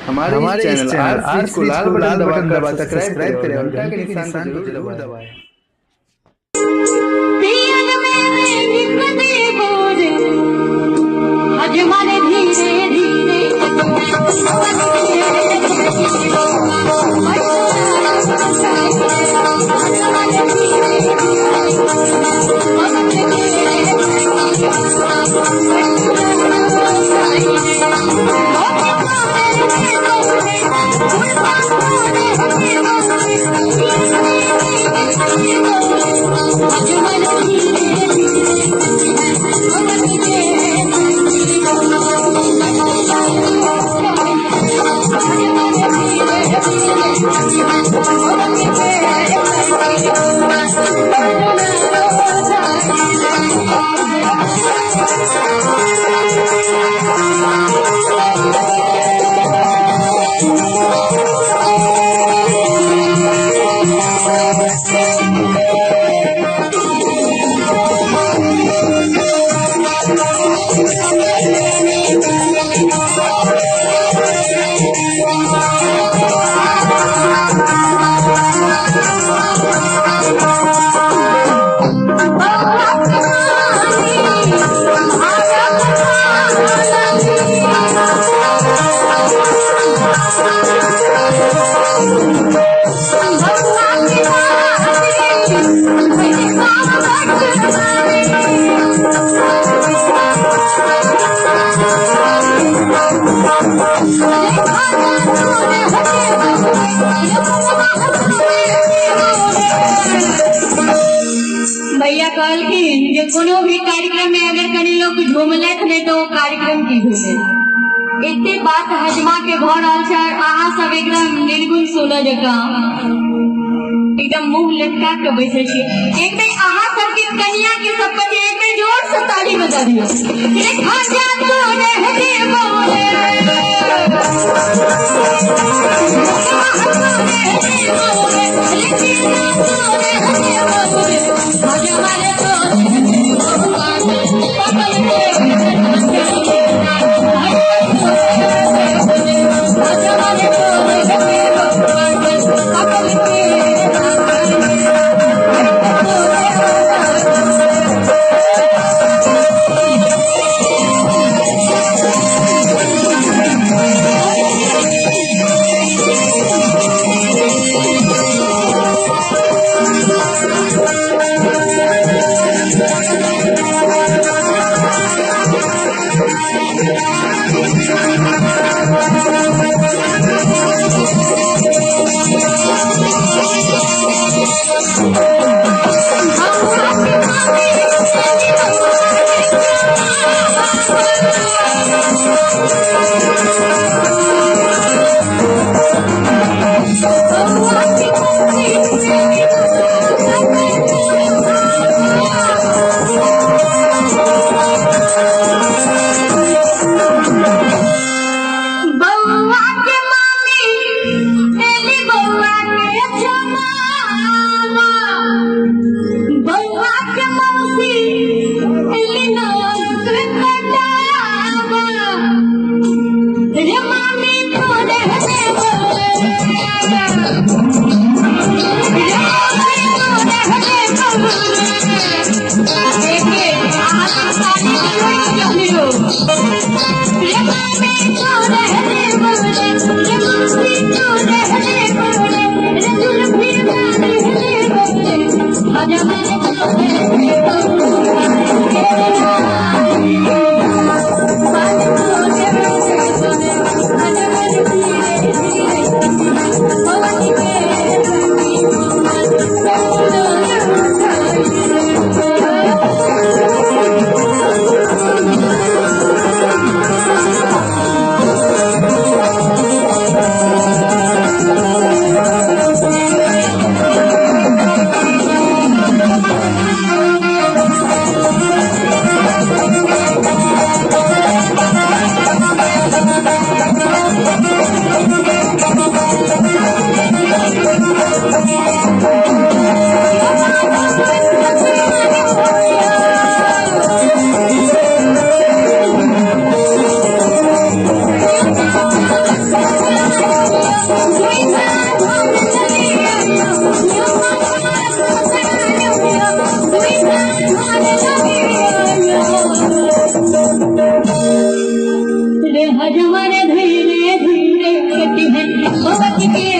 हमारे इस channel are को लाल बटन दबाकर सब्सक्राइब करें और घंटा के निशान को जरूर दबाएं। भैया कहलखिन जे कोनो भी कार्यक्रम में अगर कनी लोग झूमलक नहीं तो वो कार्यक्रम की भेलै। एते बात हजमा के भऽ रहल छै, अहाँ सब एकदम निर्गुण सोना जकाँ एकदम मुंह लटका के बैठे छी। एक बेर अहाँ सबके कनिया के सब बच्चे एक बेर जोर से ताली बजा दियौ। मधुमक्खी के।